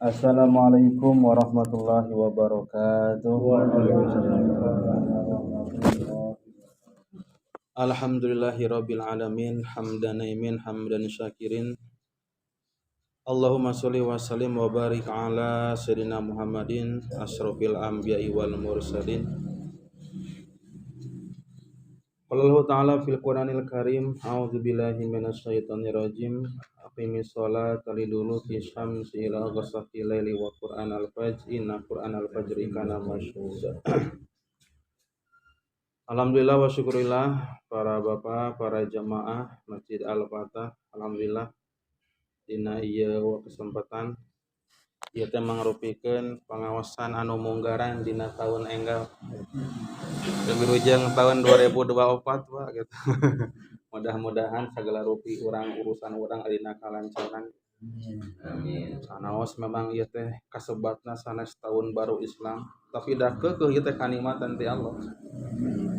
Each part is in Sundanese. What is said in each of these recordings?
Assalamualaikum warahmatullahi wabarakatuh. Alhamdulillahirabbil alamin hamdan naimin hamdan syakirin. Allahumma sholli wa sallim wa barik ala sayyidina Muhammadin asrofil anbiya'i wal mursalin. Qala Allahu ta'ala fil Qur'anil Karim, a'udzubillahi minasyaitonir rajim. Aqimis sholata liduluki syamsi ila ghasaqil laili wa qur'anal fajr inna qur'anal fajri kana masyhuda. Alhamdulillah wa syukurillah para bapak, para jamaah Masjid Al-Fatah. Alhamdulillah dina ieu kesempatan ieu teh mangrupikeun pangaosan anu munggaran dina tahun enggal. Wilujeng tahun 2024 Pak gitu. Mudah-mudahan segala rupi urang urusan urang adina kalancaran. Amin. Sanaos memang ieu teh kasebatna sanes tahun baru Islam, tapi da keukeuh ieu teh kanikmatan ti Allah.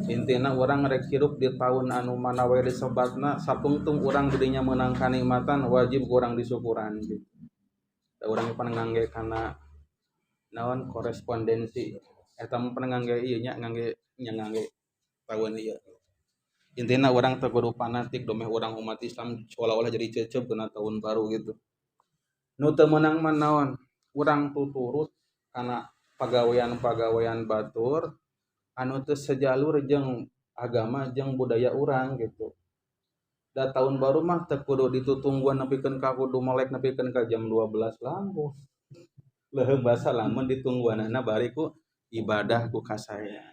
Intina urang rek hirup di tahun anu mana we disebatna satungtung urang didinya meunang kanikmatan wajib urang disyukuran gitu. Da urang pan ngangge kana naon korespondensi eta mah pan ngangge ieu nya ngangge nya ngangge tahun ieu. Intina urang teu kudu fanatik domeh urang umat Islam seolah-olah jadi cecep dina tahun baru gitu. Nu teu meunang mah naon? Urang tuturut kana pagawean-pagawean batur anu teu sejalur jeung agama jeung budaya urang gitu. Da tahun baru mah teu kudu ditutungguan nepikeun ka kudu melek nepikeun ka jam 12 langkung. Leuheung basa lamun ditungguanana bari ku ibadah ku kasaya.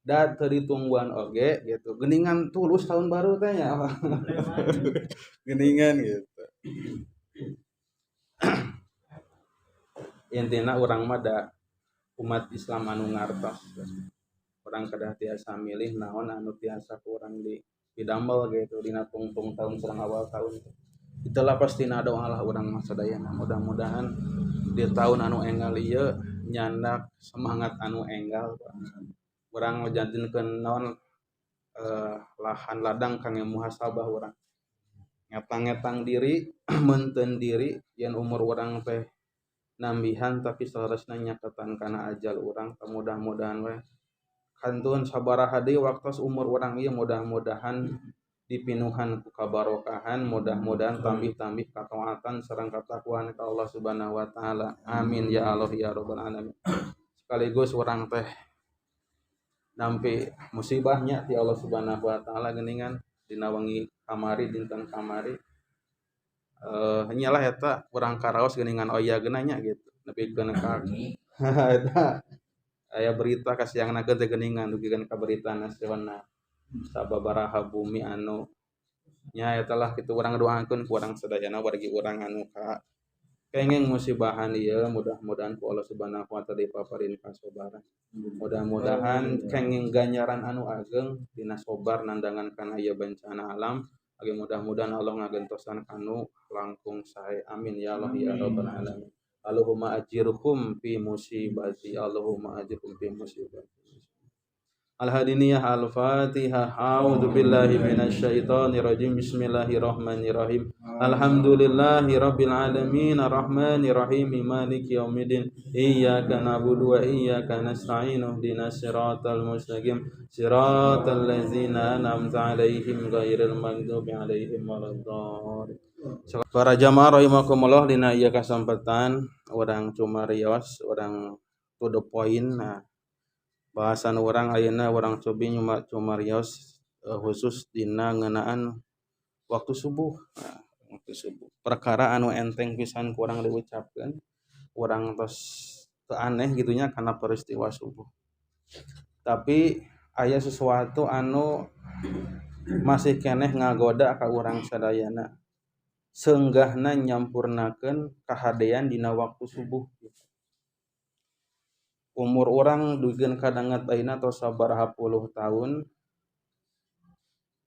Da teu ditungguan oge gitu. Geuningan tulus tahun baru teh nya. Geuningan gitu. Intina urang mah da umat Islam anu ngartos. Urang kedah tiasa milih naon anu tiasa ku urang di didamel gitu dina tungtung tahun sareng awal tahun. Itulah pastina doa lah urang mah sadayana. Mudah-mudahan di tahun anu enggal ieu nyandak semangat anu enggal. Urang ngajadikeun naon lahan ladang kangge muhasabah urang. Ngetang-ngetang diri, meunteun diri yen umur urang teh nambihan tapi saleresna nyaketan kana ajal urang. Mudah-mudahan we kantun sabaraha deui waktos umur urang ieu mudah-mudahan dipinuhan ku kabarokahan, mudah-mudahan tambih-tambih kataatan sareng katakwaan ka Allah Subhanahu wa taala. Amin ya Allah ya rabbal alamin. Sekaligus urang teh nampi musibahnya ti Allah Subhanahu wa taala geuningan dina wengi kamari dinten kamari nyalah eta urang karaos geuningan oya geunanya gitu nepikeun ka eta aya berita kasiangna teh geuningan dugikeun ka berita nasional sababaraha bumi anu nya eta lah kitu urang doakeun ku urang sadayana wargi urang anu ka kenging musibahan ieu mudah-mudahan ku Allah Subhanahu wa taala dipaparin kasobaran. Mudah-mudahan kenging ganjaran anu ageng dina sobar nandangan kana ieu bencana alam. Age mudah-mudahan Allah ngagentosan kanu langkung sae. Amin ya Allah ya rabbal alamin. Allahumma ajirhum fi musibati, Allahumma ajirhum fi musibati. Al-Hadiniyah Al-Fatihah. A'udzu billahi minasyaitonir rajim. Bismillahirrahmanirrahim. Alhamdulillahi rabbil alamin arrahmanir rahim maliki yaumiddin. Iyyaka na'budu wa iyyaka nasta'in ihdinas siratal mustaqim siratal ladzina an'amta 'alaihim ghairil maghdubi 'alaihim waladdallin. Para jamaah rahimakumullah, dina ieu kasempatan urang cumarios, urang to the point. Nah, bahasan urang ayeuna urang cobi cumarios khusus dina ngeunaan waktu subuh. Nah, waktu subuh perkara anu enteng pisan kurang diucapkeun, urang tos teu aneh gitunya karena peristiwa subuh. Tapi aya sesuatu anu masih keneh ngagoda ka urang sadayana seunggahna nyampurnakeun kahadean dina waktu subuh. Umur orang dugeun kadangat ayeuna tos sabaraha puluh tahun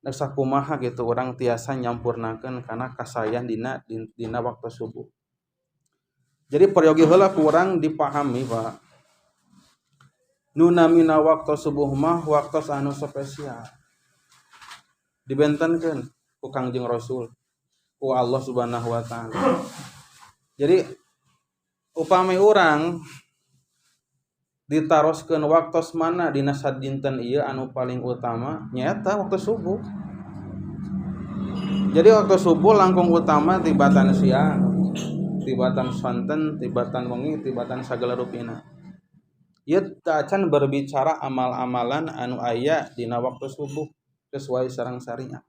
sakumaha gitu orang tiasa nyampurnakeun kana kasayan dina dina waktu subuh. Jadi peryogi heula ku urang dipahami Pak. Nu namina waktu subuh mah waktu anu spesial. Dibentenkeun ku Kangjeng Rasul, ku Allah Subhanahu wa taala. Jadi Upami urang ditaroskeun waktos mana dina sadinten ieu anu paling utama nyaeta waktu subuh. Jadi waktu subuh langkung utama tibatan siang, tibatan sonten, tibatan wengi, tibatan sagala rupina. Ieu tacan berbicara amal-amalan anu aya dina waktu subuh sesuai sareng syariat.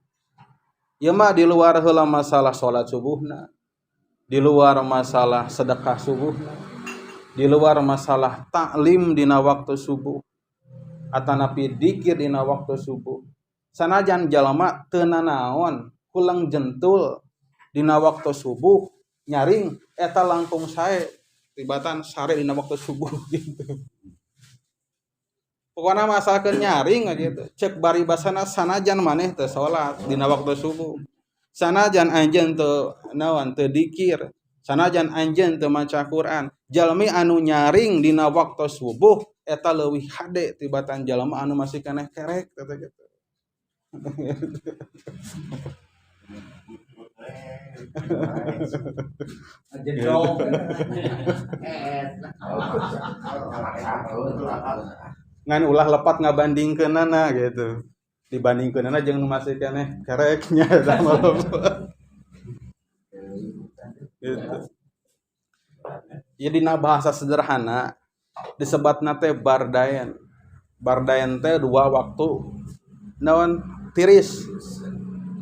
Ieu mah di luar heula masalah salat subuhna, di luar masalah sedekah subuhna, di luar masalah taklim dina waktu subuh, atanapi dikir dina waktu subuh. Sanajan jalma teu nanaon hulang jentul dina waktu subuh nyaring eta langkung sae tibatan sare dina waktu subuh gitu. Pokona masalahkeun nyaring gitu. Cek bari basana sanajan maneh teu salat dina waktu subuh. Sanajan anjeun teu naon teu dikir, sanajan anjeun teu maca Quran, jalmi anu nyaring dina waktu subuh eta leuwih hade tibatan jalma anu masih keneh kerek teh gitu. Ngan ulah lepat ngabandingkeunana gitu. Dibandingkeunana jeung nu masih keneh kereknya eta mah. Gitu. Jadi dina bahasa sederhana disebatna teh bardaen. Bardaen teh dua waktu naon tiris.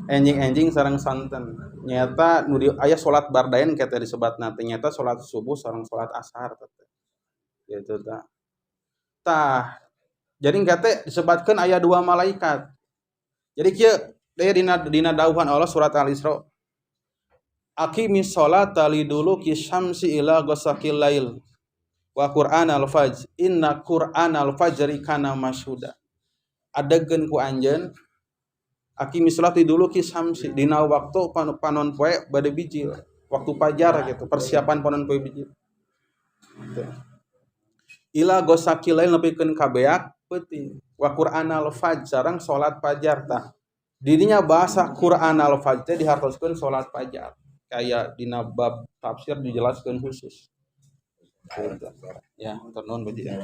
Enjing-enjing sareng santen. Nyata nu di aya salat bardaen kata disebatna teh nyata salat subuh sareng salat asar teh. Gitu tah. Tah, jadi kata disebatkeun aya dua malaikat. Jadi kieu deui dina dawuhan Allah surat Al-Isra. Aqimis sholata liduluki syamsi ila ghasaqil lail wa qur'anal fajr inna qur'anal fajri kana masyhuda. Adegeun ku anjeun aqimis sholata liduluki syamsi dina waktu panon poe bade bijil, waktu fajar gitu, persiapan panon poe bijil. Gitu. Ila ghasaqil lail nepikeun ka beak peuting wa qur'anal fajr sareng salat fajar tah. Didinya bahasa qur'anal fajr teh dihartoskeun salat fajar. Kayak dina bab tafsir dijelaskeun khusus. Ya, hatur nuhun Baji. Ya.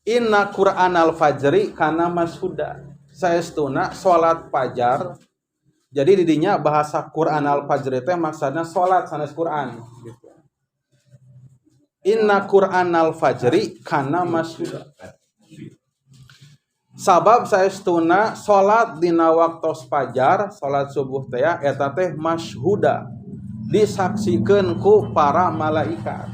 Inna qur'anal fajri kana mashuda. Saestuna salat fajar. Jadi didinya bahasa qur'anal fajri teh maksudna salat sanes Qur'an gitu. Inna qur'anal fajri kana mashuda. Sabab saestuna salat dina waktos fajar, salat subuh teh eta teh masyhuda, disaksikeun ku para malaikat.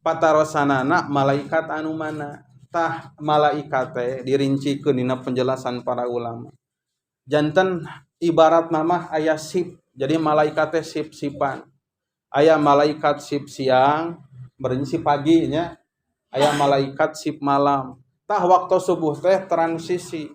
Patarosanana malaikat anu mana? Tah malaikat teh dirincikeun dina penjelasan para ulama. Janten ibarat nama aya sip, jadi malaikat teh sip-sipan. Aya malaikat sip siang, berarti sip pagi nya. Aya malaikat sip malam. Tah waktu subuh teh transisi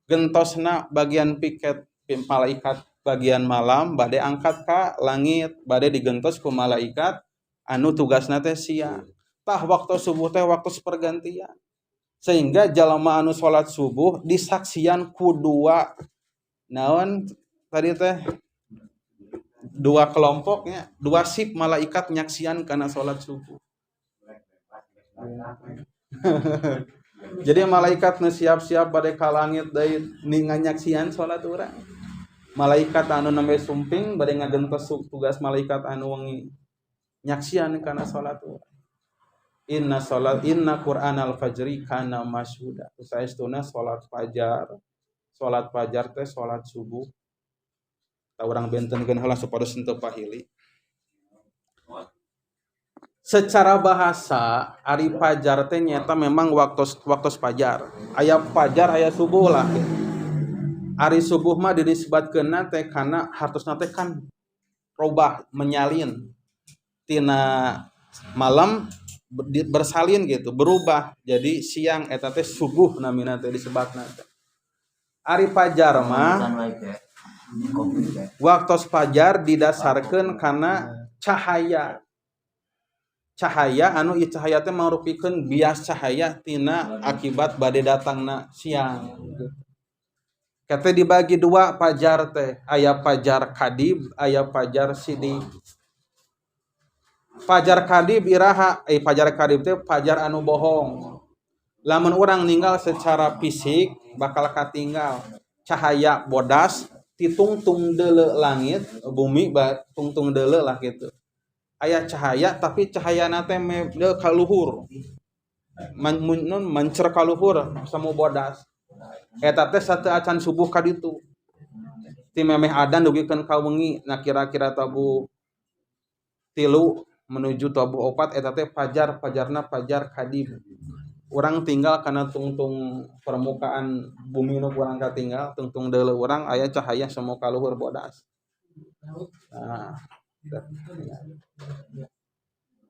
gentosna bagian piket malaikat bagian malam bade angkat ka langit bade digentos ku malaikat anu tugasna teh siang. Tah waktu subuh teh waktu pergantian sehingga jalma anu salat subuh disaksian ku dua naon tadi teh dua kelompoknya dua sip malaikat nyaksian kana salat subuh. Jadi malaikat nu siap-siap bade ka langit deui ninganyaksian salat urang. Malaikat anu nembe sumping bade ngagentos tugas malaikat anu wengi nyaksian kana salat urang. Inna salat inna qur'anal fajri kana masyhuda. Saestuna salat fajar. Salat fajar teh salat subuh. Ta urang bentenkeun heula supados henteu pahili. Secara bahasa ari fajar teh nyata memang waktu fajar. Aya fajar aya subuh lah. Ari subuh mah dinisbatkeunna teh kana hartosna teh kan robah menyalin tina malam bersalin gitu, berubah jadi siang eta teh subuh namina teh disebatna teh. Ari fajar mah waktu fajar didasarkeun kana cahaya. Cahaya anu ieu cahaya teh marupikeun bias cahaya tina akibat bade datangna siang gitu. Kata dibagi dua pajar teh, aya pajar kadib, aya pajar sidik. Pajar kadib iraha, pajar kadib teh pajar anu bohong. Lamun urang ninggal secara fisik bakal katinggal cahaya bodas titungtung deuleu langit, bumi tungtung deuleu lah gitu. Aya cahaya tapi cahayana teh deuleu ka luhur. Mancer ka luhur semu bodas. Eta teh sateu acan subuh ka ditu. Ti memeh adan dugikeun ka wengi, nah kira-kira tabuh 3 menuju tabuh 4 eta teh pajar, pajarna pajar kadib. Urang tinggal kana tungtung permukaan bumi nu kurang katinggal, tungtung deuleu urang aya cahaya semu ka luhur bodas. Nah,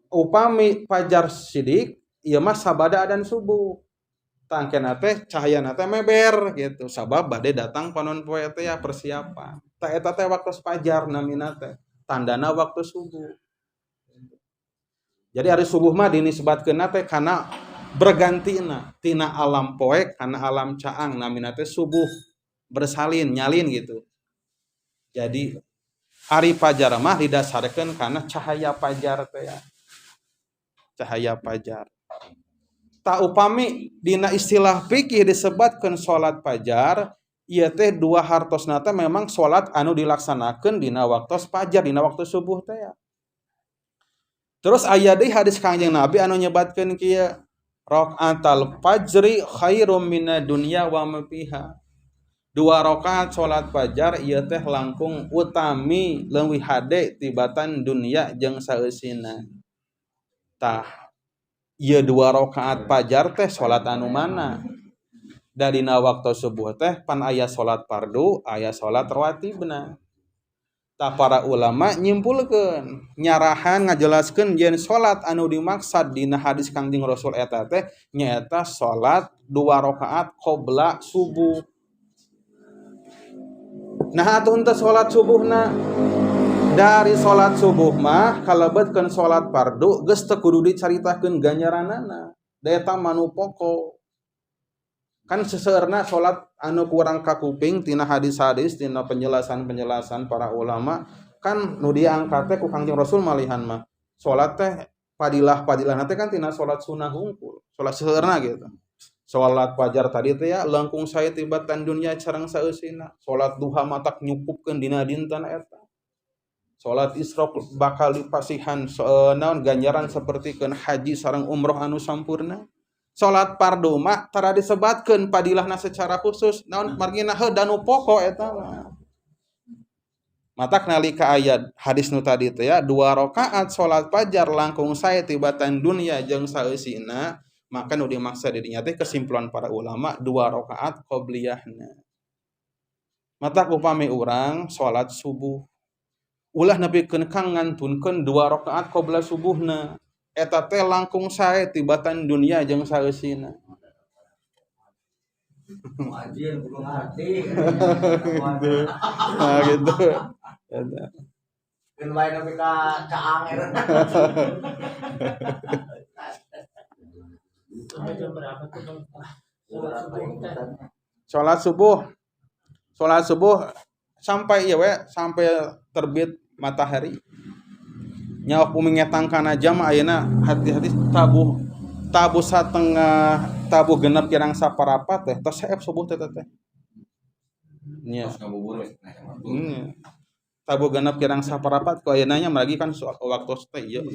upami pajar sidik ieu mah sabada adan subuh. Tangkena teh cahayana teh meber gitu sabab bade datang panon poe teh ya persiapan. Tah eta teh waktu fajar namina teh, tandana waktu subuh. Jadi hari subuh mah dinisbatkeunna teh kana bergantina tina alam poek kana alam caang namina teh subuh bersalin nyalin gitu. Jadi hari fajar mah didasarkeun kana cahaya fajar teh ya. Cahaya fajar. Tak upami dina istilah fikih disebatkeun salat fajar ieu teh dua hartosna teh memang salat anu dilaksanakeun dina waktu fajar dina waktu subuh teh ya. Terus aya deui hadis Kangjeng Nabi anu nyebatkeun kieu rakaatal fajri khairum minad dunya wa ma fiha. Dua rakaat salat fajar ieu teh langkung utami leuwih hade tibatan dunia jeung saeusina. Tah ieu dua rakaat fajar teh salat anu mana? Darina waktu subuh teh pan aya salat fardu, aya salat rawatibna. Tah para ulama nyimpulkeun, nyarahan ngajelaskeun yen salat anu dimaksad dina hadis Kangjeng Rasul eta teh nyaeta salat dua rakaat qabla subuh. Nah atuh henteu salat subuhna. Dari salat subuh mah kalebetkeun salat fardu geus teu kudu dicaritakeun ganjaranana. Da eta mah nu pokok. Kan seseueurna salat anu kurang kakuping tina hadis-hadis tina penjelasan-penjelasan para ulama kan nu diangkat teh ku Kangjeng Rasul malihan mah. Salat teh fadilah-fadilahna teh kan tina salat sunah hungkul, salat seseueurna gitu. Salat fajar tadi teh ya langkung sae tibatan dunia sareng saeusina. Salat duha matak nyukupkeun dina dinten eta. Salat isyraq bakal dipasihan naon ganjaran sapertikeun haji sareng umroh anu sampurna. Salat fardu mah tara disebatkeun padilahna secara khusus naon margina heuh danu pokok eta mah. Matak nalika aya hadis nu tadi teh ya dua rakaat salat fajar langkung sae tibatan dunia jeung saeusina, maka nu dimaksud di dinya teh kesimpulan para ulama dua rakaat qobliyahna. Matak upami urang salat subuh ulah nepikeun kang ngantunkeun dua rakaat qabla subuhna. Eta teh langkung sae tibatan dunia jeung saeusina. Wajib kudu ngarti. Nah gitu. Eta. Keun wae nepi ka caang eta. Jam berapa tuh, Bang? Salat subuh teh. Salat subuh. Salat subuh sampai ieu we, sampai terbit matahari. Nyawa bumi ngetang kana jam ayeuna hati-hati tabuh tabuh satengah tabuh genep kirang saparapat teh tos seep subuh teh teh. Nya. Tos ngabuburit. Nya. Tabuh genep kirang saparapat ku ayeuna nya lagi kan waktu teh ieu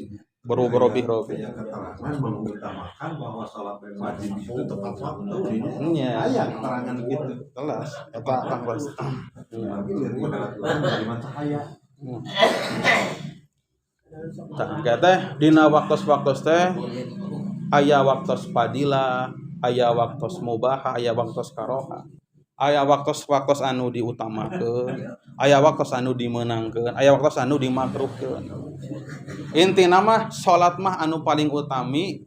berubah-ubah. Aya keterangan mengutamakan bahwa sholat wajib itu tepat waktu. Nya. Aya keterangan gitu. Telas eta tanglas. Tapi dari cahaya. Tah teh dina waktos-waktos teh aya waktos fadilah, aya waktos mubah, aya waktos karoha. Aya waktos-waktos anu diutamakeun, aya waktos anu dimeunangkeun, aya waktos anu dimakruhkeun. Intina mah salat mah anu paling utami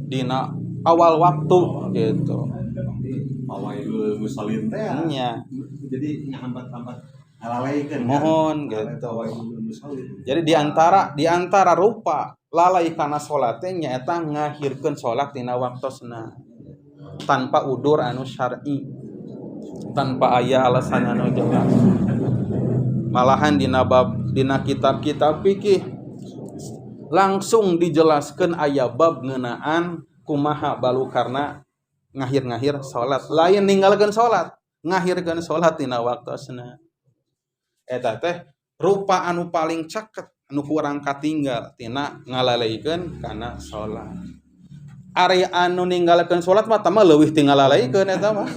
dina awal waktu gitu. Pawailul musallin teh. Nya. Jadi ngahambat-hambat ngalaleikeun. Mohon gitu. Pawailul musallin. Jadi di antara rupa lalai kana salat teh nyaeta ngahirkeun salat dina waktosna tanpa udur anu syar'i. Tanpa aya alasan anu jelas. Malahan dina bab dina kitab-kitab fikih langsung dijelaskan aya bab ngeunaan kumaha balukarna ngahir-ngahir salat. Lain ninggalkeun salat, ngahirkeun salat dina waktosna. Eta teh rupa anu paling caket anu kurang katinggal tina ngalaleikeun kana salat. Ari anu ninggalkeun salat mah tah mah leuwih ti ngalaleikeun eta mah.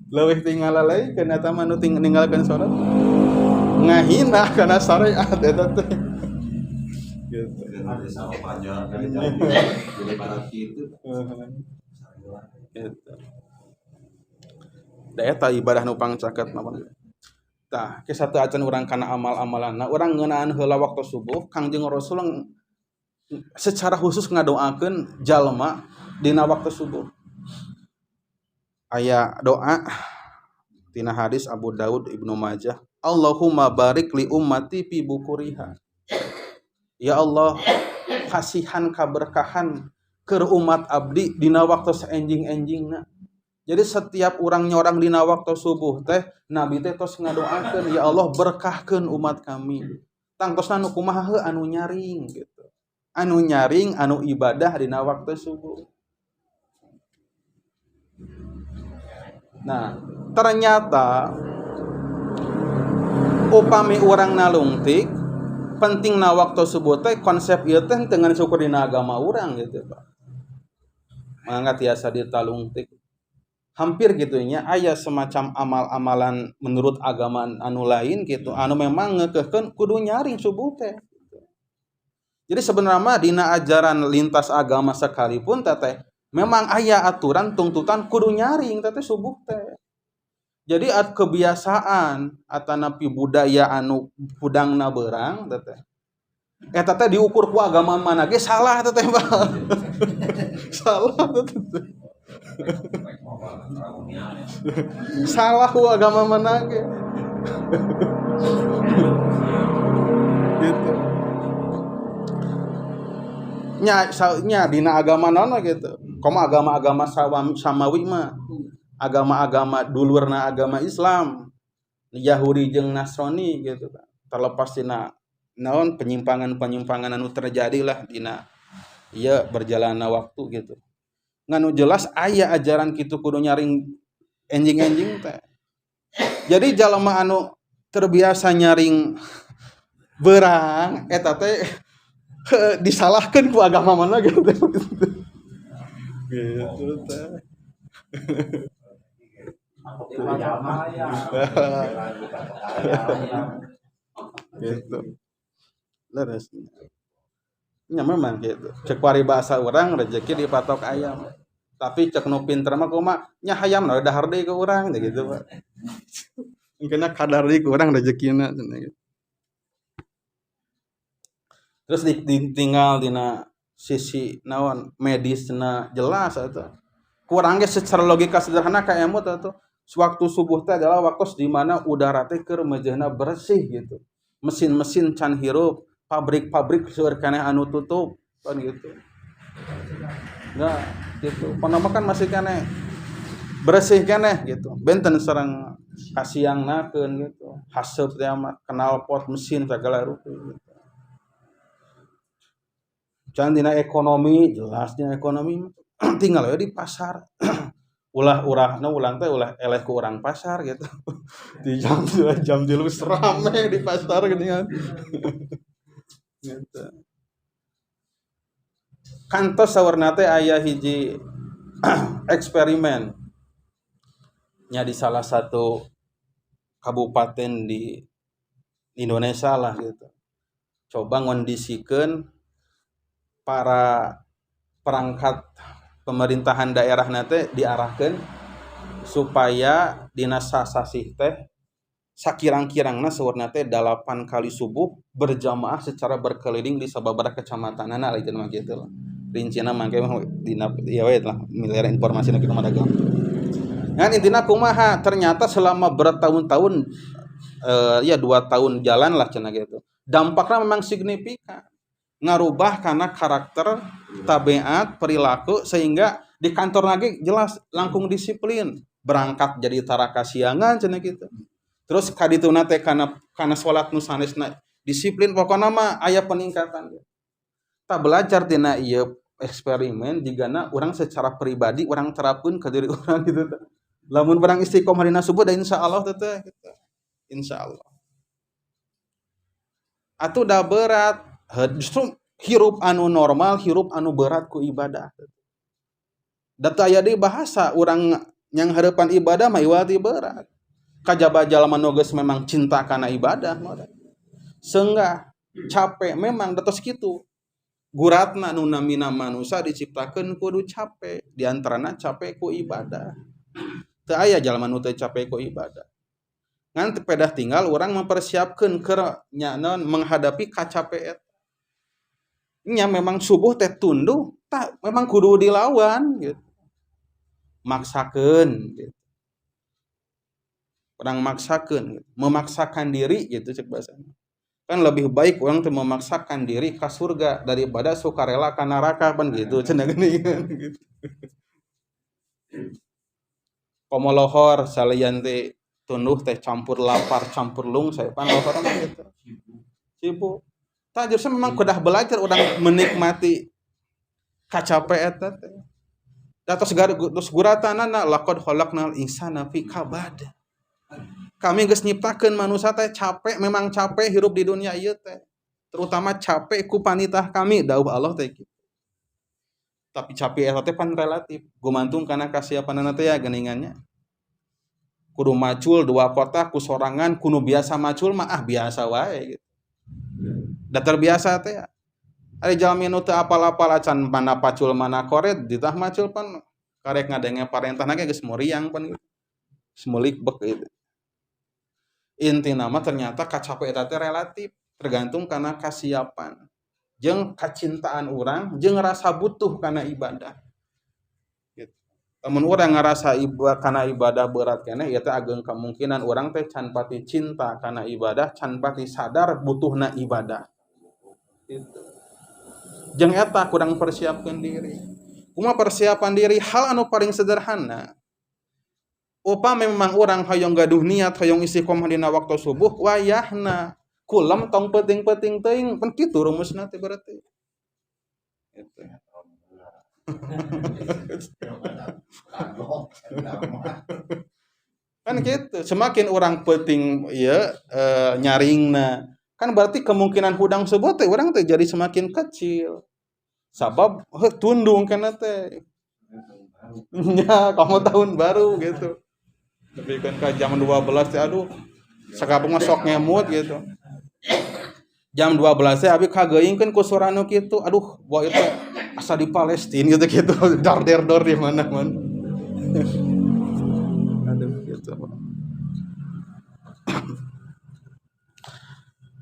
Leuwih ti ngalaleikeun eta mah nu ninggalkeun salat. Ngahina kana syariat eta teh. Gitu. Gitu. Da eta ibadah nu pangcaket mah. Tah, ke satu acan urang kana amal-amalanna, urang ngeunaan heula waktu subuh, Kangjeng Rasul secara khusus ngadoakeun jalma dina waktu subuh. Aya doa tina hadis Abu Daud, Ibnu Majah, Allahumma barik li ummati fi bukuriha. Ya Allah, kasihan kaberkahan keur umat abdi dina waktu saenjing-enjingna. Jadi setiap urang nyorang dina waktu subuh teh Nabi teh tos ngadoakeun, ya Allah berkahkeun umat kami. Tangtosna nu kumaha heuh anu nyaring gitu. Anu nyaring anu ibadah dina waktu subuh. Nah, ternyata upami urang nalungtik pentingna waktu subuh teh konsep ieu teh dengan syukur dina agama urang gitu, Pak. Mangga tiasa ditalungtik. Hampir gitunya aya semacam amal-amalan menurut agama anu lain gitu anu memang ngekehkeun kudu nyaring subuh teh. Jadi sebenarnya mah dina ajaran lintas agama sekalipun teh memang aya aturan tuntutan kudu nyaring teh subuh teh. Jadi at kebiasaan atanapi budaya anu hudangna beurang teh eta teh diukur ku agama mana ge salah teh Pak. Salah teh. Salah ku agama mana ge. Gitu. Nya nya dina agama naon gitu. Komo agama-agama samawi mah. Agama-agama dulurna agama Islam, Yahudi jeung Nasrani gitu kan. Terlepas dina naon penyimpangan-penyimpangan anu terjadi lah dina ieu berjalanna waktu gitu. Nganu jelas aya ajaran kitu kudu nyaring enjing-enjing teh. Jadi jalma anu terbiasa nyaring berang eta teh disalahkeun ku agama mana gitu. Gitu teh. Gitu. Leres. Nya memang gitu. Cek paribasa urang rezeki dipatok ayam. Tapi cek nu pinter mah kumaha nya hayam na dahar deui ka urang teh gitu, Pak. Engkeuna kadar deui ku urang rezekina cenah gitu. Terus ditinggal dina sisi naon medisna jelas atuh. Kurang ge secara logika sederhana ka emut atuh. Waktu subuh teh adalah waktu di mana udara teh keur mejehna bersih gitu. Mesin-mesin can hirup, pabrik-pabrik seueur keneh anu tutup kan gitu. Nah, gitu. Panama kan masih keneh bersih keneh gitu. Benten sareng kasiangnakeun gitu. Haseup teh mah knalpot mesin sagala rupi gitu. Can dina ekonomi, jelasnya ekonomi tinggal we di pasar. Ulah urahna ulang teh ulah eleh ku urang pasar gitu. Di jam 2 jam 3 rame di pasar geuningan. Gitu. Kantos saurna teh aya hiji eksperimen nya di salah satu kabupaten di Indonesia lah gitu. Coba ngondisikeun para perangkat pemerintahan daerah nate diarahkan supaya dina sasasih teh sakirang-kirangna saurna teh 8 kali subuh berjamaah secara berkeliling di sababaraha kecamatanana lah mah gitu lah. Rincina mangke mah dina ieu we lah miliar informasi kitu mah dagang. Ngan intina kumaha ternyata selama bertahun-tahun ya 2 tahun jalan lah cenah gitu. Dampaknya memang signifikan. Ngarubah karena karakter, tabiat, perilaku sehingga Di kantor lagi jelas langkung disiplin, berangkat jadi tara kasiangan cenah gitu. Terus kadituna teh kana salat nu sanesna disiplin, pokokna mah aya peningkatan. Tah, belajar tina ieu eksperimen jigana urang secara pribadi urang terapkeun ke diri urang gitu teh. Lamun urang istiqomah dina subuh da insyaallah teh gitu. Insyaallah. Atuh da berat, justru hirup anu normal, hirup anu berat ku ibadah. Da teu aya deui bahasa urang yang harapan ibadah mah iwati berat. Kajaba jalma nu geus memang cinta kana ibadah mah. Seenggah capek memang da tos kitu. Guratna nu namina manusia diciptakeun kudu capek, di antarana capek ku ibadah. Teu aya jalma nu teu capek ku ibadah. Ngan teu pedah tinggal urang mempersiapkeun keur nya naon menghadapi kacape eta. Nya memang subuh teh tunduh, tah memang kudu dilawan gitu. Maksakeun gitu. Urang maksakeun gitu. Memaksakan diri gitu cek bahasana. Kan lebih baik orang teh memaksakan diri ka surga daripada sukarela ka neraka pan gitu cenah geuning gitu. Komo lohor salian teh tunduh teh campur lapar campur lung saya pan lohor mah gitu. Sibuk. Tah justru memang kudah belajar urang menikmati kacape eta teh. Da tos tos guratanana laqad khalaqnal insana fi kabad. Kami geus nyiptakeun manusia teh capek, memang capek hirup di dunia ieu teh. Terutama capek ku panitah kami, dawuh Allah teh kitu. Tapi capek eta teh pan relatif, gumantung kana kasiapanana teh ya geuningannya. Kudu macul dua kotak ku sorangan, kudu biasa macul mah ah biasa wae gitu. Da terbiasa teh ya. Ari jalmi nu teu apal-apal acan mana pacul mana koret ditah macul pan karek ngadenge parentahna ge geus muriang pan gitu. Geus meulik bek gitu. Intina mah ternyata kacape eta teh relatif, tergantung kana kasiapan jeung kacintaan urang jeung rasa butuh kana ibadah. Gitu. Lamun urang ngarasa kana ibadah berat keneh ieu teh ageng kemungkinan urang teh can pati cinta kana ibadah, can pati sadar butuhna ibadah. Gitu. Jeung eta kurang persiapkeun diri. Kumaha persiapan diri? Hal anu paling sederhana. Upami memang urang hoyong gaduh niat hoyong istiqomah dina waktu subuh wayahna kulem tong peuting-peuting teuing pan kitu rumusna teh berarti. Gitu. Kan gitu, semakin orang peuting ieu nyaringna kan berarti kemungkinan hudang subuh teh urang teh jadi semakin kecil. Sabab heuh tundung kana teh. Nya kamu tahun baru gitu. Tapi kan ka jam 12 teh aduh sakabung mah sok ngemut gitu. Jam 12 teh abi kageuingkeun ku suara nu kitu. Aduh, wah itu asa di Palestina gitu-gitu. Dar der dor di mana-mana. Aduh gitu.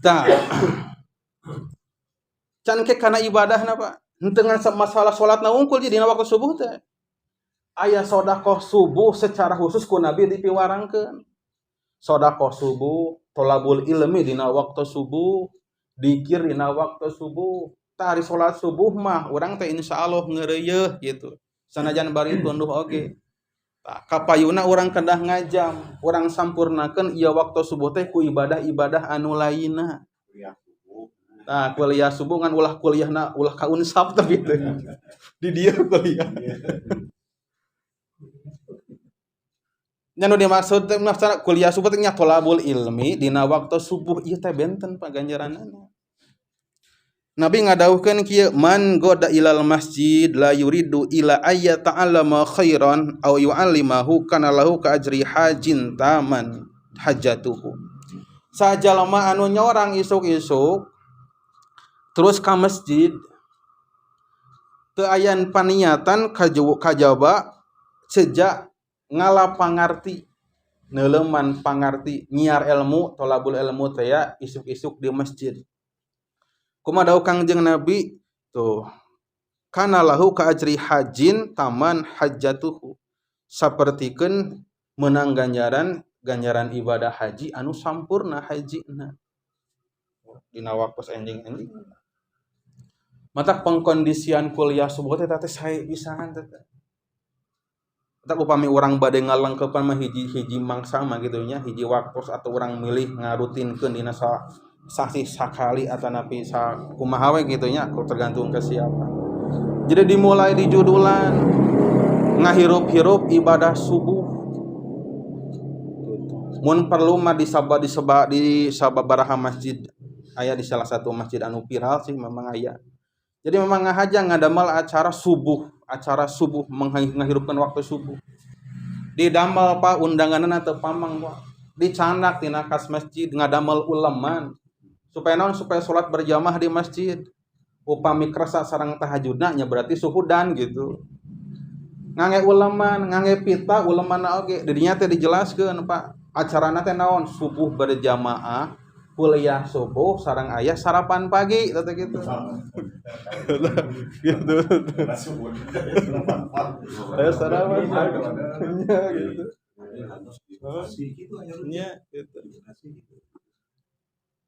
Tah. Can ke kana ibadahna Pak. Henteu ngan masalah salatna wungkul jadi dina waktu subuh teh. Aya sedekah subuh secara khusus ku Nabi dipiwarangkeun. Sedekah subuh, tolabul ilmi dina waktu subuh, dikir dina waktu subuh. Tah ari salat subuh mah urang teh insyaallah ngeureuyeuh gitu. Sanajan bari tunduh oge. Tah kapayuna urang kedah ngajam, urang sampurnakeun ieu waktu subuh teh ku ibadah-ibadah anu lainna. Tah kuliah subuh ngan ulah kuliahna ulah ka Unsap tapi teh. Di dieu kuliah. Nya nu dimaksud teh maksudna kuliah subuh teh nya tolabul ilmi dina waktu subuh ieu teh benten Pak ganjaranana. Nabi ngadawuhkeun kieu man goda ilal masjid la yuridu ila ayya ta'allama khairan aw yu'allimahu kana lahu ka ajri hajin taman hajatuhu. Sajalma anu nyorang isuk-isuk terus ka masjid teu ayan paniatan kajaba sejak ngala pangarti neuleman pangarti nyiar ilmu tolabul ilmu teh ya isuk-isuk di masjid. Kumaha dawuh Kangjeng Nabi tuh kana lahu ka ajri hajin taman hajjatuhu, sapertikeun menang ganjaran ibadah haji anu sampurna hajina dina waktu enjing-enjing. Matak pengkondisian kuliah subuh teh teh sae pisan teh. Tah upami urang bade ngalengkepan mah hiji-hiji mangsa mah kitu nya, hiji waktu atau urang milih ngarutinkeun dina sasih sakali atanapi sakumaha we kitu nya, tergantung kesiapan. Jadi dimulai di judulan ngahirup-hirup ibadah subuh. Gitu. Mun perlu mah di sababaraha masjid, aya di salah satu masjid anu viral sih memang aya. Jadi memang ngahaja ngadamel acara subuh ngahirupkeun waktu subuh. Didamel Pak undanganna teu pamang Pak. Dicandak tina kas masjid ngadamel uleman. Supaya naon? Supaya salat berjamaah di masjid. Upami kersa sareng tahajudna nya berarti suhudan gitu. Ngangge uleman, ngangge pita ulemanna oge. Didinya teh dijelaskeun Pak, acarana teh naon? Subuh berjamaah, kuliah subuh sareng aya sarapan pagi teh gitu. Gitu. Aya sarapan pagi. Nya gitu. Nya gitu.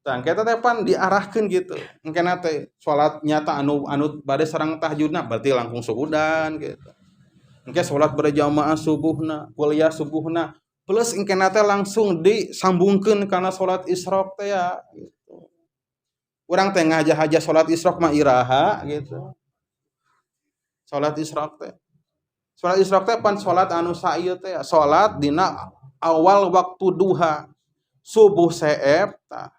Tah engke teh pan diarahkeun gitu. Engkena teh salat nyata anu bade sareng tahajudna berarti langkung suhudan gitu. Engke salat berjamaah subuhna, kuliah subuhna, plus engkena teh langsung disambungkeun kana salat isyraq teh ya gitu. Urang teh ngahaja-haja salat isyraq mah iraha gitu. Salat isyraq teh. Salat isyraq teh pan salat anu saieu teh, salat dina awal waktu duha. Subuh seep tah.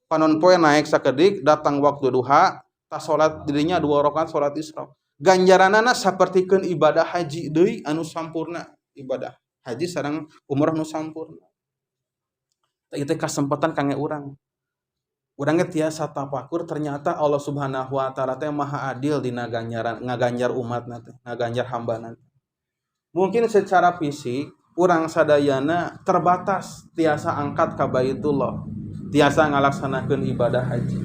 Panon poe naik sakedik datang waktu duha, tah salat dirinya 2 rakaat salat isyraq. Ganjaranana sapertikeun ibadah haji deui anu sampurna, ibadah haji sareng umrah nu sampurna. Tah ieu teh kasempatan kangge urang. Urang ge tiasa tafakur ternyata Allah Subhanahu wa taala teh maha adil dina ganjaran, ngaganjar umatna teh, ngaganjar hambana teh. Mungkin secara fisik urang sadayana terbatas tiasa angkat ka Baitullah, tiasa ngalaksanakeun ibadah haji.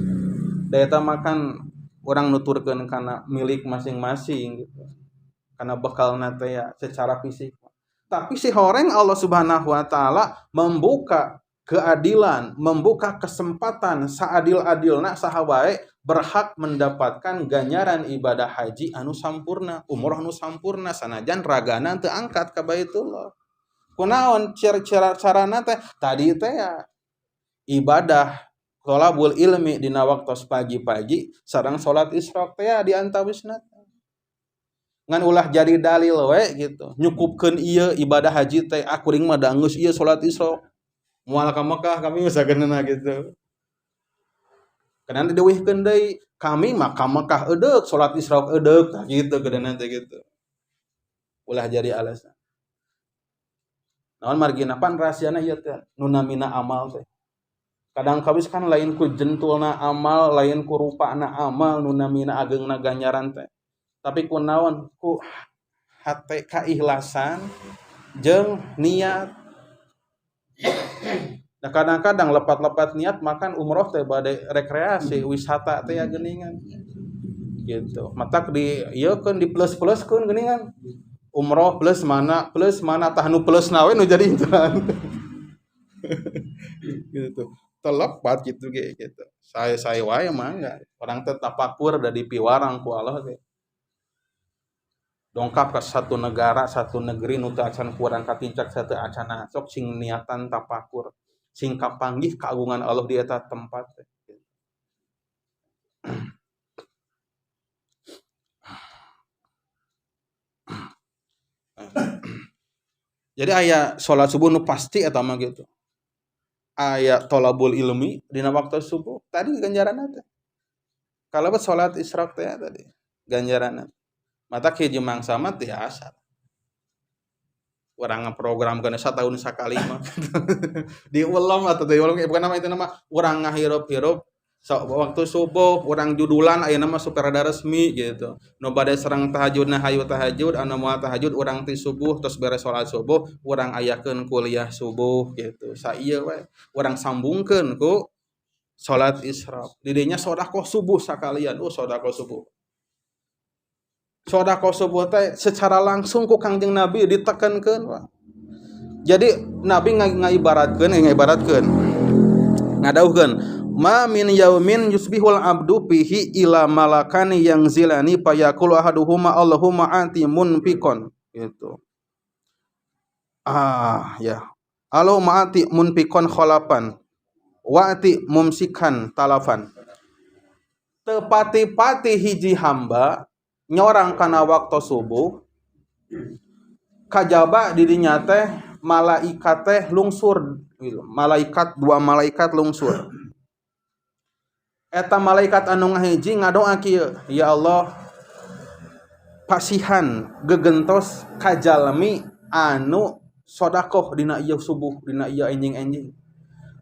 Da eta mah kan urang nuturkeun kana milik masing-masing gitu. Kana bekalna teh ya secara fisik. Tapi si horeng Allah Subhanahu wa taala membuka keadilan, membuka kesempatan saadil-adilna saha wae berhak mendapatkan ganjaran ibadah haji anu sampurna, umroh anu sampurna sanajan ragana teu angkat ka Baitullah. Kunaon carana teh? Tadi teh ya ibadah thalabul ilmi dina waktos pagi-pagi sareng salat isyraq teh ya di antawisna. Ngan ulah jadi dalil we gitu. Nyukupkeun ieu ibadah haji teh akuring mah da geus ieu salat isyraq. Moal ka Mekah kami misalkeunna gitu. Karena dideuwihkeun deui kami mah ka Mekah eudeuk salat isyraq eudeuk tah gitu geuna teh gitu. Ulah jadi alasan. Naon margina pan rahasiana ieu teh nu namina amal teh. Kadang kawis kan lain ku jentulna amal, lain ku rupana amal nu namina ageungna ganjaran teh. Tapi ku naon ku hate kaikhlasan jeung niat. Nah kadang-kadang lepat-lepat niat makan umroh teh bade rekreasi wisata teh ya geuningan. Gitu. Matak di ieu keun di plus-pluskeun geuningan. Umroh plus mana tah nu plus na we nu jadi inceran. Gitu. Telepat gitu ge gitu. Saya wae mah enggak. Orang teh tafakur da dipiwarang ku Allah teh. Dongkap ke satu negara, satu negeri nu teu acan kurang katincak satu acana sok sing niatan tafakur, sing kapanggih keagungan Allah di eta tempat teh. Jadi aya salat subuh nu pasti eta mah gitu. Aya thalabul ilmi dina waktu subuh tadi ganjaranna teh. Kalau salat isyraq teh tadi ganjaranna. Mata hiji mangsa mah tiasa. Urang ngaprogramkeun satahun sakali mah. Diulam atau diulam bukan nama itu nama urang ngahirup-hirup so, waktu subuh urang judulan ayeuna mah supaya rada resmi gitu. Nu bade serang tahajudna hayu tahajud, anu moal tahajud urang ti subuh terus beres salat subuh urang ayakeun kuliah subuh gitu. Saieu we urang sambungkeun ku salat isyraq. Di dinya sedekah subuh sakalian. Oh sedekah subuh. Sedekah subuh teh secara langsung ku Kangjeng Nabi ditekankeun, Pak. Jadi Nabi ngaibaratkeun. Ngadauhkeun, ma min yaumin yusbihul abdu fihi ila malakani yang zilani fayaqulu ahaduhuma Allahumma ati munfiqon gitu. Ah ya. Alo ma'ati munfikon kholafan wa'ati mumsikan talafan. Tepati-pati hiji hamba nyorang kana waktu subuh kajaba didinya teh malaikat teh lungsur gitu. Malaikat dua malaikat lungsur. Eta malaikat anu ngahiji ngadoa kieu, ya Allah pasihan gegentos kajalmi anu sodakoh dina ieu subuh dina ieu enjing-enjing.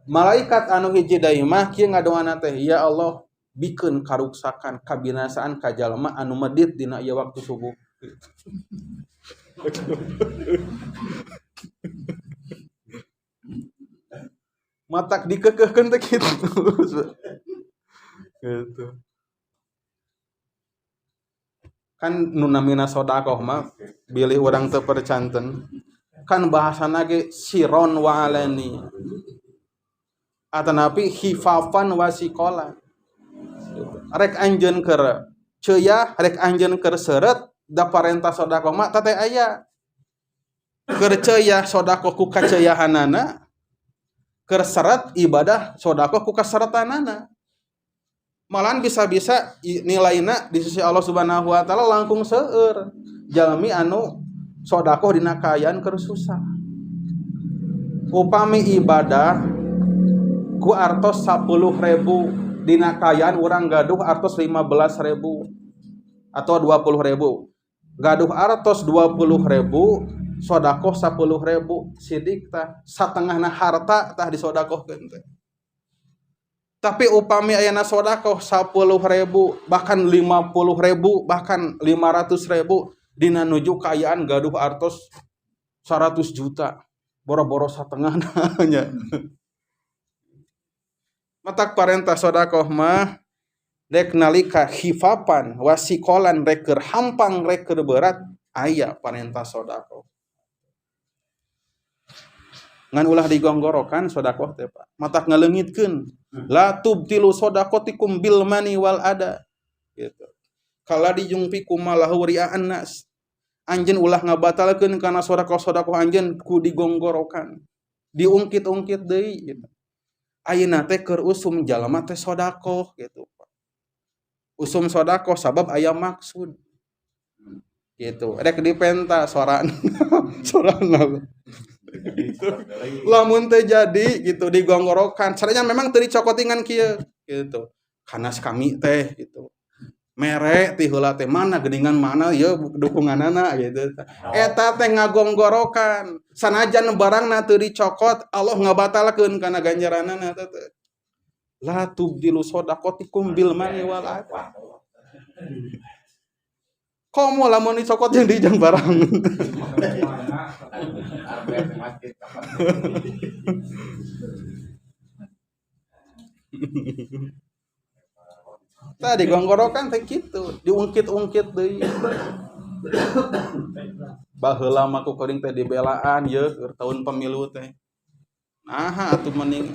Malaikat anu hiji deui mah kieu ngadoana teh, ya Allah bikeun karuksakan kabinasaan ka jalma anu medit dina ieu waktu subuh. Matak dikekehkeun teh kitu. Gitu. Kan nu namina sodakoh mah bilih urang teu percanten. Kan bahasana ge siron wa alani. Atanapi khifafan wa siqala. Rek anjeun keur ceuyah, rek anjeun keur seureut, da parentah sodakoh mah teh aya. Keur ceuyah sodakoh ku kaceuyahanana, keur seret ibadah sodakoh ku kaseretanana. Malahan bisa-bisa nilaina di sisi Allah Subhanahu wa taala langkung seueur jalmi anu sodakoh dina kaayaan keur susah. Upami ibadah ku artos 10.000 dina kaayaan urang gaduh artos 15.000 atau 20.000. Gaduh artos 20.000 sodakoh 10.000 sidik tah satengahna harta tah disodakohkeun teh. Tapi upami ayana sodakoh 10.000 bahkan 50.000 bahkan 500.000 dina nuju kaayaan gaduh artos 100 juta boro-boro satengahna nya. Matak parentah sodakoh mah rek nalika khifapan wasikolan rek keur hampang rek keur berat aya parentah sodakoh. Ngan ulah digonggorokan sodakoh teh Pak. Matak ngaleungitkeun. La tubtilu sodakotikum bil mani wal ada. Gitu. Kala dijungpikum malahu ria'an nas. Anjeun ulah ngabatalkeun kana sodakoh-sodakoh anjeun ku digonggorokan. Diungkit-ungkit deui gitu. Ayeuna teh keur usum jalma teh sodakoh gitu Pak. Usum sodakoh sabab aya maksud. Gitu. Rek dipenta sorana. Sorana. Gitu. Lamun teh jadi gitu digonggorokan. Caranya memang teu dicokotingan kieu gitu. Kanas kami teh gitu. Mere ti heula teh mana geuningan mana ieu dukunganana gitu. Eta teh ngagonggorokan. Sanajan barangna teu dicokot, Allah ngabatalkeun kana ganjaranana teh. La tubdilu shadaqatikum bil mani wal adha. Komo lamun dicokot jeung dijang barang. Tadi gonggorokan teh kitu, diungkit-ungkit deui. Baheula mah ku kuring teh dibelaan ye keur taun pemilu teh. Naha atuh mending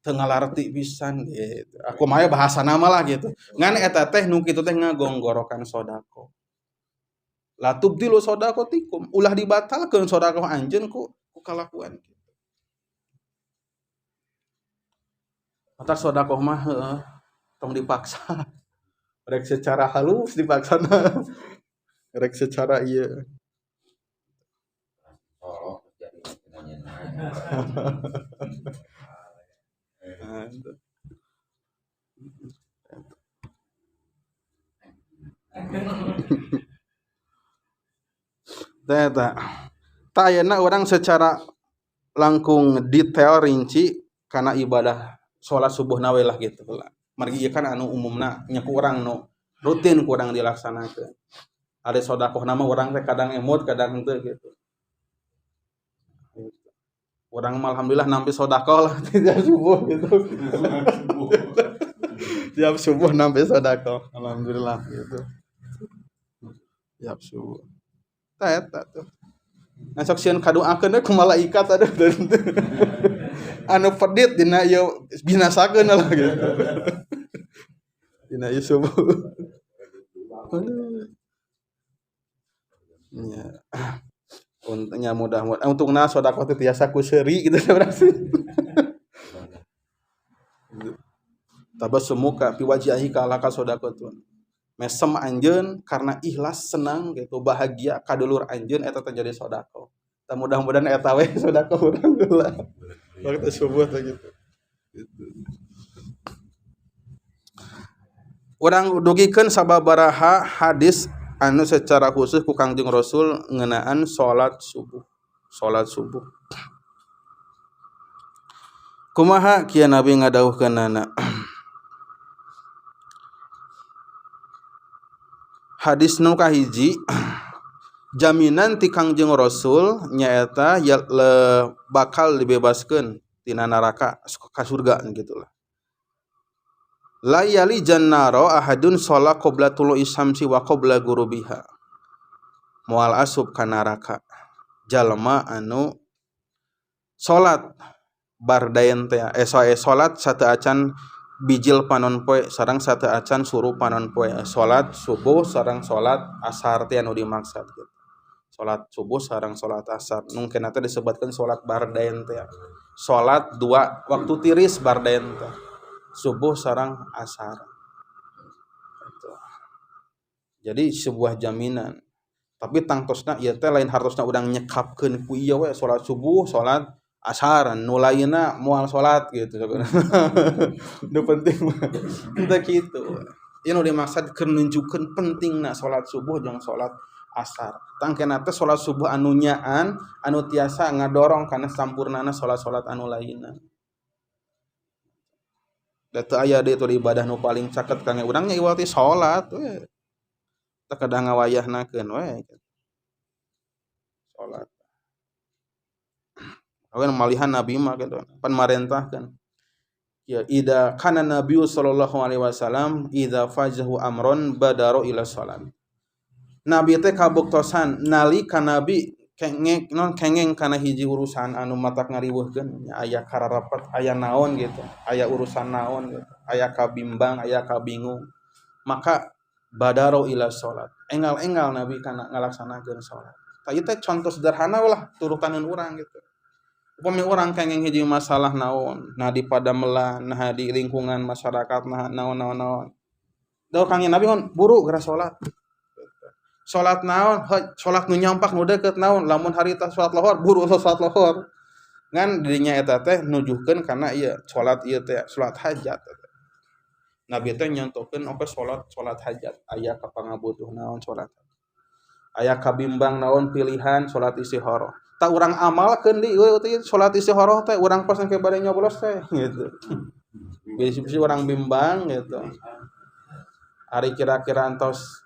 teu ngalarti pisan gitu. Aku mah bahasana mah lah gitu. Ngan eta teh nu kitu teh ngagonggorokan sedekah. La tubdilu shadaqatikum, ulah dibatalkeun sedekah anjeun ku kalakuan kitu. Matak sedekah mah heueuh tong dipaksa. Rek secara halus dipaksana. Rek secara ieu. Tah ayeuna urang secara langkung detail rinci kana ibadah salat subuh na we lah gitu lah. Margi ieu kan anu umumna nya ku urang nu rutin ku urang dilaksanakeun. Ada sedekah nama urang teh kadang emut kadang henteu gitu. Urang mah alhamdulillah nampi sedekah lah tiap subuh gitu. Tiap subuh nampi sedekah, alhamdulillah gitu. Tiap subuh. Tah eta tuh. Nah sok sieun kadoakeun we ku malaikat aduh. Anu pedit dina ieu binasakeun lah gitu. Dina ieu subuh. Aduh. Ya. Untungnya mudah-mudahan untungna sedekah teh tiasa ku seuri gitu berarti. Tabassumuka fi wajhi akhika laka sedekatun. Mesem anjeun karena ikhlas senang gitu bahagia ka dulur anjeun eta teh jadi sedekah. Tah mudah-mudahan eta we sedekah urang heula. Waktu subuh teh gitu. Urang dugikeun sababaraha hadis anu secara khusus ku Kangjeng Rasul ngeunaan salat subuh. Salat subuh. Kumaha kieu Nabi ngadawuhkeunana? Hadis nu kahiji jaminan ti Kangjeng Rasul nyaeta ya, bakal dibebaskeun tina neraka ka surga gitulah. La yali jannaro ahadun sholat qabla tulu'i syamsi wa qabla gurubiha. Moal asup ka neraka jalma anu salat bardain teh salat sateuacan bijil panon poe sareng sateuacan suruh panon poe, salat subuh sareng salat asar teh anu dimaksud gitu. Salat subuh sareng salat asar mungkin teh disebutkeun salat bardain teh. Salat dua waktu tiris bardain teh. Subuh sareng asar. Gitu. Jadi sebuah jaminan. Tapi tangtosna ieu teh lain hartosna urang nyekapkeun ku ieu we salat subuh, salat asar, nu lainna moal salat gitu. Nu penting mah teu kitu. Ieu nu dimaksud keur nunjukkeun pentingna salat subuh jeung salat asar. Tangkena teh salat subuh anu nyaan anu tiasa ngadorong kana sampurnana salat-salat anu lainna. Da teu aya deui teu ibadah nu paling caket kangge urang nya iwal ti salat we. Teu kedah ngawayahnakeun we. Salat. Awen malihan Nabi mah kitu pan marentahkeun. Ya ida kana Nabi sallallahu alaihi wasallam idza fajahu amron badaro ila salat. Nabi teh kabuktosan nalika Nabi kengeng non kengeng kana hiji urusan anu matak ngariweuhkeun nya aya kararapet aya naon gitu, aya urusan naon gitu, aya kabimbang, aya kabingung. Maka badaro ila salat. Engal-engal Nabi kana ngalaksanakeun salat. Tah ieu teh contoh sederhana lah turutaneun urang gitu. Upami urang kengeng hiji masalah naon, nah di padamelan, nah di lingkungan masyarakat, nah naon-naon-naon. Daur kangjeng Nabi hon buru geura salat. Salat naon, salat nu nyampak nu deukeut naon, lamun harita salat lohor buru salat lohor. Ngan dirinya eta teh nujuhkeun kana ieu salat ieu teh salat hajat. Nabi teh nyontohkeun oke salat salat hajat, aya ka pangabutuh naon salat. Aya kabimbang naon pilihan salat istikharah. Tak urang amalkeun di ieu teh salat istikharah teh urang pas engke bade nyoblos teh gitu. Bisi-bisi urang bimbang gitu. Ari kira-kira antos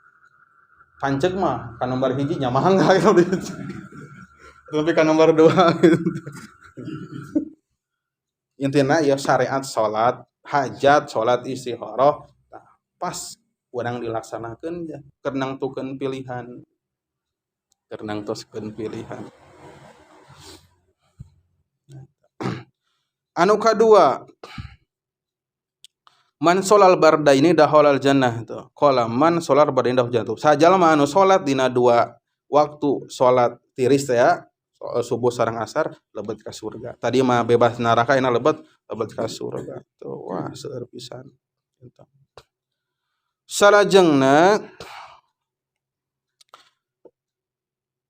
panceg mah ka nomor hiji nya mangga gitu. Tapi ka nomor 2 gitu. Intina ya syariat salat hajat, salat istikharah nah, pas urang dilaksanakeun ya keur nangtukeun pilihan. Keur nangtoskeun pilihan. Anu kadua man sholal bardaini dakhalal jannah tuh. Qala man sholal bardaini dakhalal jannah. Sajalma anu salat dina dua waktu salat tiris teh ya, subuh sareng asar lebet ka surga. Tadi mah bebas neraka ina lebet ka surga. Tuh wah seueur pisan. Gitu. Salajengna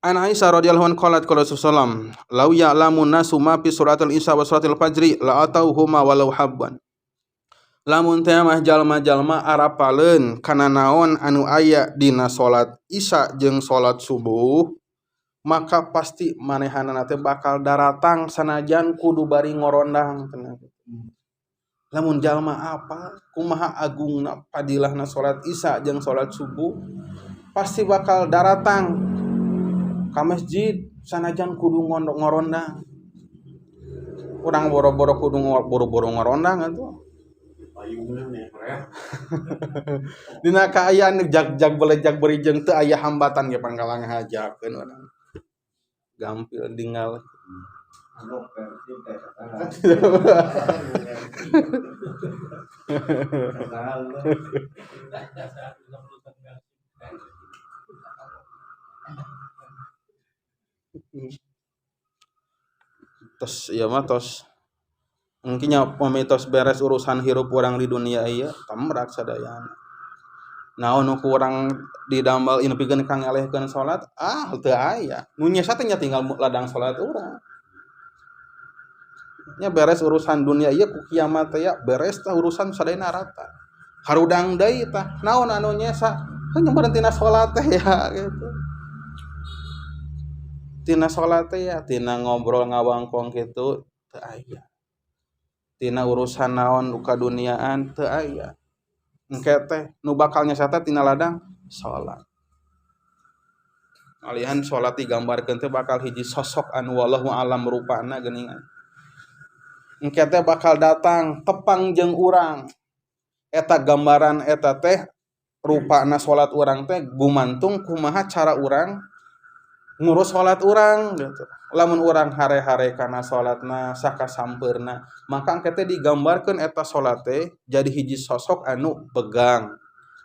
An Aisyah radhiyallahu anha qalat qala Rasulullah law ya'lamun nasu ma fi suratil isya wa suratil fajri la atauhuma walau habban. Lamun teh mah jalma-jalma arapaleun kana naon anu aya dina salat isya jeung salat subuh maka pasti manehanana teh bakal daratang sanajan kudu bari ngorondang. Lamun jalma apa kumaha agungna padilahna salat isya jeung salat subuh pasti bakal daratang ka masjid sanajan kudu ngorondang. Urang boro-boro kudu boro-boro ngorondang atuh. Dina kaayaan jag-jag belejag berijeng teu aya hambatan ge pangkalang hajakeun urang. Gampil tinggal. Tos ieu mah tos mungkin nya pami tos beres urusan hirup urang di dunia ieu tamrak sadayana. Naon nu ku urang didamel nepikeun ka ngelehkeun salat ah teu aya. Nu nyesa teh nya tinggal ladang salat urang. Nya beres urusan dunia ieu ku kiamat teh ya beres tah urusan sadayana rata. Harudang deui tah naon anu nyesa heuh nyebaran tina salat teh ya gitu. Tina salat teh ya tina ngobrol ngawangkong kitu teu aya. Tina urusan naon nu kaduniaan teu aya. Engke teh nu bakal nyesa teh tina ladang salat. Alihan salat digambarkeun teh bakal hiji sosok anu wallahu alam rupana geuningan. Engke teh bakal datang tepang jeung urang. Eta gambaran eta teh rupana salat urang teh gumantung kumaha cara urang ngurus salat urang gitu. Lamun urang hare-hare kana salatna sakasampeurna, maka engke teh digambarkeun eta salat teh jadi hiji sosok anu begang,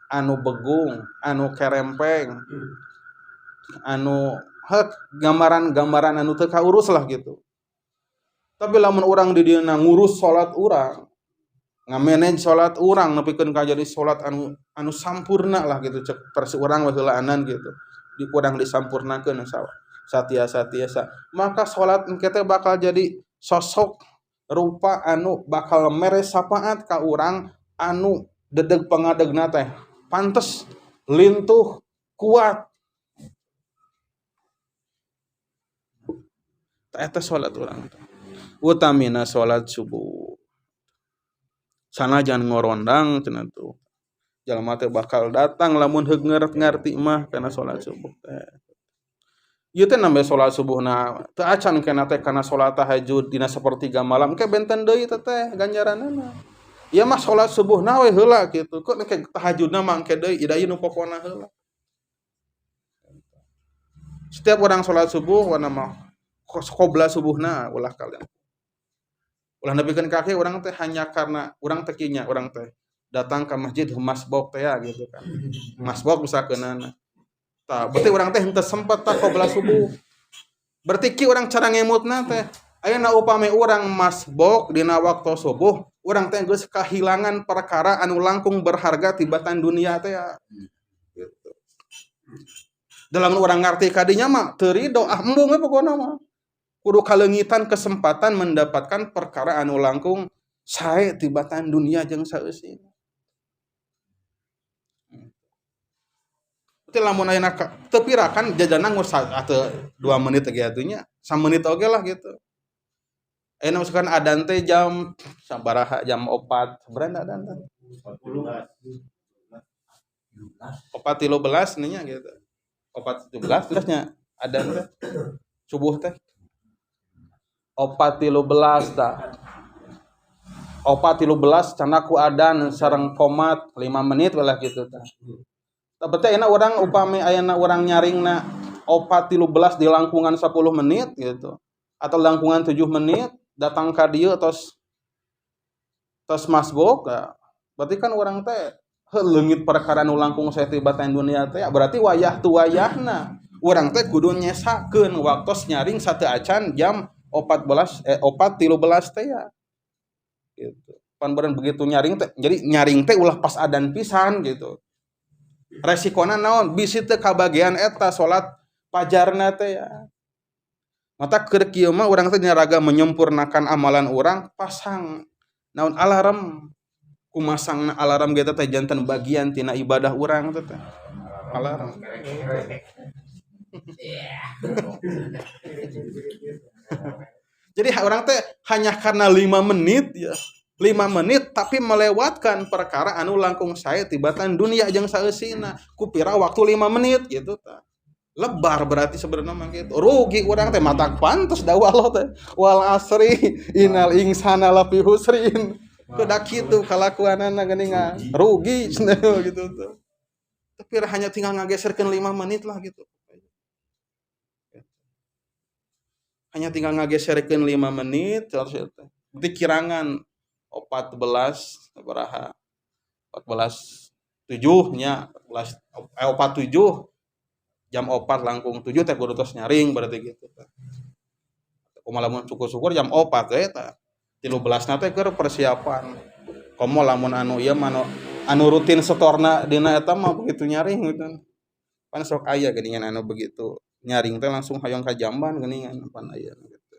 anu begung, anu kerempeng, anu heuk gambaran-gambaran anu teu kaurus lah gitu. Tapi lamun urang di dieu ngurus salat urang, ngamanage salat urang nepikeun ka jadi salat anu sampurna lah gitu cek versi urang we heulaanan gitu. Di kurang disampurnakeun satiasa-tiasa. Maka salat engke teh bakal jadi sosok rupa anu bakal mere syafaat ka urang anu dedeg pangadegna teh pantes, lintuh, kuat. Tah eta salat urang teh. Utamina salat subuh. Sanajan ngorondang cenah tuh. Jalma teh bakal datang lamun heug ngarti mah kana salat subuh teh. Ieu teh namanya salat subuhna teu acan kana teh kana salat tahajud dina sapertiga malam ke benten deui teh teh ganjaranana. Ieu mah salat subuhna we heula kitu. Kok engke tahajudna mah engke deui ida ieu nu pokona heula. Setiap orang salat subuh wana mah qobla subuhna ulah kalian. Ulah nepikeun kaki urang teh hanya karena urang teh kieu nya urang teh datang ke masjid masbok teh ya gitu kan. Masbok bisa keunana. Tah, berarti urang teh henteu sempet tah qobla subuh. Berarti ki urang cara ngemutna teh ayeuna upami urang masbok dina waktu subuh, urang teh geus kahilangan perkara anu langkung berharga tibatan dunia teh ya. Gitu. Dalam urang ngarti kadinya mah teu rido ah embung we pokona mah. Kudu kaleungitan kesempatan mendapatkan perkara anu langkung sae tibatan dunia jeung saeusina. Teu lamun ayeuna teu pira kan jajanna ngus ateu 2 menit ge atuh nya, samenit oge lah gitu. Ayeuna misalkan adan teh jam sabaraha jam 4, sabaraha adan teh? 4.13 nya gitu. 4.17 terus nya adan teh subuh teh. 4.13 tah. 4.13 cenah ku adan sareng komat 5 menit lah gitu tah. Tapi teh enak urang upami ayeuna urang nyaringna 4.13 di langkungan 10 menit gitu atau langkungan 7 menit datang ka dieu tos tos masbuk ya. Berarti kan urang teh heuh leungit perkara nu langkung sae tibatan dunia teh berarti wayah tu wayahna urang teh kudu nyesakeun waktos nyaring sateu acan jam 4.13 teh ya gitu. Pan beureun begitu nyaring teh jadi nyaring teh ulah pas adan pisan gitu. Resikona naon bisi teu kabagian eta salat pajarna teh ya. Mata keur kieu mah urang teh nyaraga menyempurnakan amalan urang pasang naon alarm kumasangna alarm ge teh janten bagian tina ibadah urang teh teh. Alarm. Jadi orang teh hanya karena 5 menit ya. 5 menit tapi melewatkan perkara anu langkung sae tibatan dunia jeung saeusina kupira waktu 5 menit gitu tah. Lebar berarti sebenarnya mah gitu. Rugi urang teh mata pantes da Allah teh. Wal asri innal insana lafi husrin. Kuda kitu kalakuanana geuningan. Rugi cenah gitu tuh. Tapi hanya tinggal ngageserkeun 5 menit lah gitu. Hanya tinggal ngageserkeun 5 menit terus eta. Berarti kirangan 14 sabaraha? 14 7 nya, 14 47. Jam 4 langkung 7 teh kudu tos nyaring berarti gitu. Kumaha lamun syukur-syukur jam 4 we eta. 13 na teh keur persiapan. Komo lamun anu ieu mah anu rutin setorna dina eta mah begitu nyaring gitu. Pan sok aya geuningan anu begitu nyaring teh langsung hayang ka jamban geuningan pan aya gitu.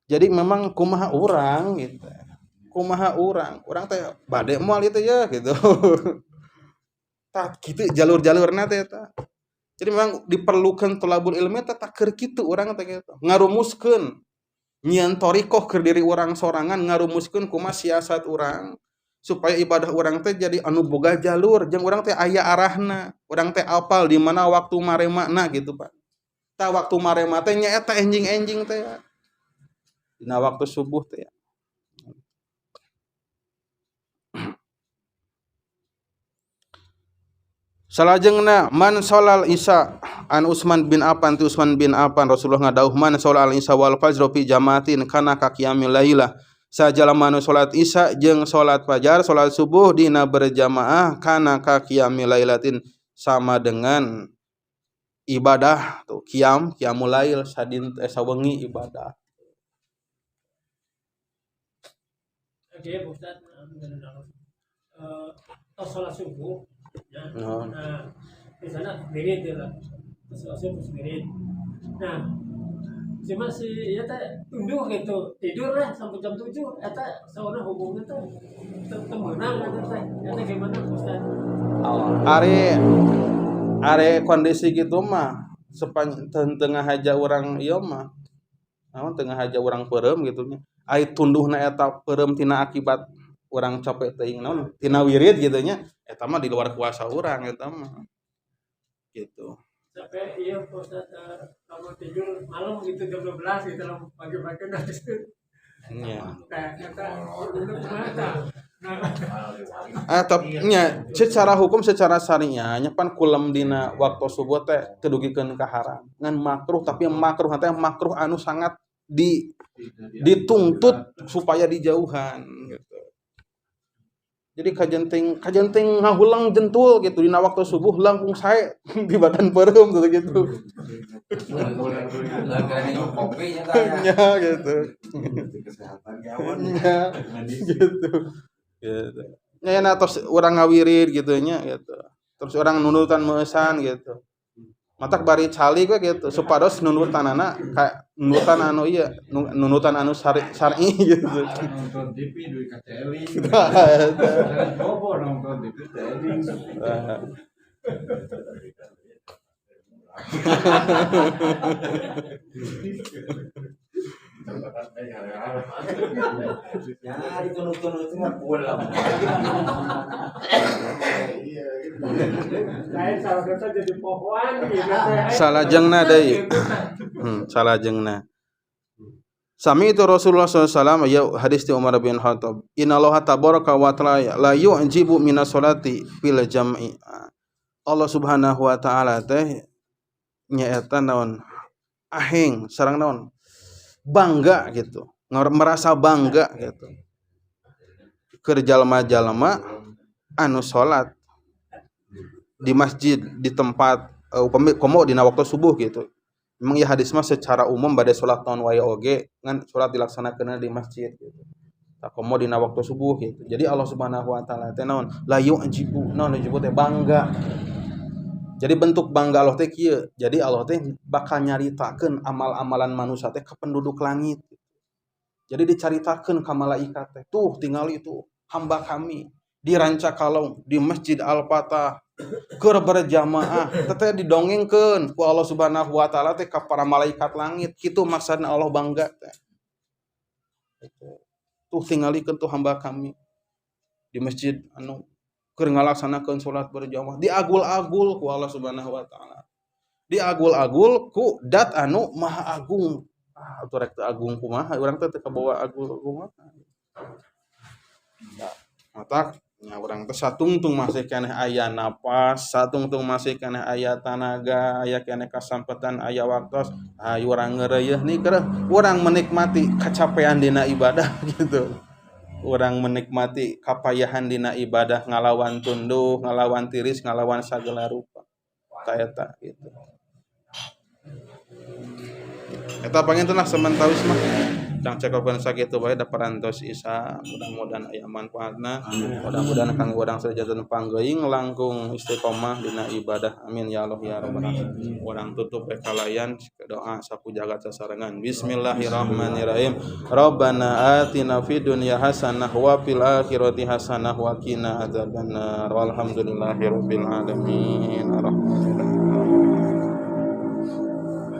Jadi memang kumaha urang gitu. Kumaha urang, urang teh bade moal itu ya gitu. Tah kitu jalur-jalurna teh eta. Jadi memang diperlukan thalabul ilmi teh keur kitu urang teh gitu. Ngarumuskeun nyieun thariqah keur diri urang sorangan, ngarumuskeun kumaha siasat urang supaya ibadah urang teh jadi anu boga jalur, jeung urang teh aya arahna, urang teh apal di mana waktu maremana gitu, Pak. Tah waktu marema teh nya eta enjing-enjing teh. Dina waktu subuh teh. Salajengna man sholal isya an Utsman bin Affan ti Utsman bin Affan Rasulullah ngadauh man sholal isya wal fajr fi jamaatin kana ka qiyamil lailah. Sajalma nu salat isya jeung salat fajar salat subuh dina berjamaah kana ka qiyamil lailatin sama dengan ibadah tuh qiyam qiyamul lail sadin sawengi ibadah. Oke, Ustaz, salat subuh ya. No. Nah, misalnya wirid ya lah, terus wirid. Nah, cuma si ya teh tunduh gitu, tidur lah sampai jam 7, eta sauna hubungnya teh temenang eta teh. Eta gimana Ustaz? Are kondisi gitu mah sepanjang tengah haja urang ieu mah. Naon tengah haja urang peureum gitu nya. Ai tunduhna eta peureum tina akibat urang capek teuing naon tina wirid gitu nya. Eta mah di luar kuasa urang eta mah. Gitu. Sampai iya Ustaz kalau tidur malam gitu jam 12 gitu lah pagi-pagi udah tidur. Iya. Nah, eta kumaha. Atau nya secara hukum secara syariah nya pan kulem dina waktu subuh teh teu dugikeun ka haram. Ngan makruh tapi makruh teh makruh anu sangat dituntut supaya dijauhan gitu. Jadi kajenting ngahulang jentul gitu dina waktu subuh langkung sae di badan peureum gitu gitu. Nya gitu. Nya gitu. Gitu. Nya nya tos urang ngawirid gitu nya gitu. Terus urang nundutan meusan gitu. Matak bari cali we gitu supados nundutanana ka nundutan anu ieu nundutan anu syar'i gitu. Nonton TV duit ka celing. Bobo nonton TV celing. Ya ditunduk-tunduk itu mah pulang. Salajengna deui. Salajengna. Sami itu Rasulullah SAW ya hadis di Umar bin Khattab. Innallaha tabaraka wa ta'ala la yu'jibu minas salati fil jam'i. Allah Subhanahu wa taala teh nyaeta naon? Aheng sareng naon? Bangga gitu. Merasa bangga gitu. Keur jalma-jalma anu salat di masjid di tempat upami komo dina waktu subuh gitu. Memang ya hadis mah secara umum bade salat naon wae oge ngan salat dilaksanakeun di masjid gitu. Tak komo dina waktu subuh gitu. Jadi Allah Subhanahu wa taala teh naon? La yu'jibu, naon yu'jibu teh bangga. Jadi bentuk bangga Allah teh kieu. Jadi Allah teh bakal nyaritakeun amal-amalan manusia teh ka penduduk langit. Jadi dicaritakeun ka malaikat teh. Tuh tingali itu hamba kami di Rancakalong di Masjid Al-Fatah keur berjamaah teh didongengkeun ku Allah Subhanahu wa taala teh ka para malaikat langit. Kitu maksudna Allah bangga teh. Tuh tingalikeun tuh hamba kami di masjid anu keur ngalaksanakeun salat berjamaah diagul-agul ku Allah Subhanahu wa taala. Diagul-agul ku dat anu maha agung. Ah atuh rek teu agung kumaha urang teh teu kabawa agul kumaha. Matak nya urang teh satungtung masih keneh aya napas, satungtung masih keneh aya tanaga, aya keneh kasampetan, aya waktos, ayo urang ngeureuyeun nih keur urang menikmati kacapean dina ibadah gitu. Urang menikmati kapayahan dina ibadah ngalawan tunduh, ngalawan tiris, ngalawan sagala rupa. Ta eta gitu. Eta panginten lah samentawis mah. Cang cekapkeun sakitu bae da parantos Isya, mudah-mudahan aya manfaatna. Mudah-mudahan kanggo urang sadayana panggeuing langkung istiqomah dina ibadah. Amin ya Allah ya rabbal alamin. Urang tutup we kalayan doa sapu jagat sasarengan. Bismillahirrahmanirrahim. Rabbana atina fid dunya hasanah wa fil akhirati hasanah wa qina adzabannar. Walhamdulillahirabbil alamin. Arrahmanirrahim.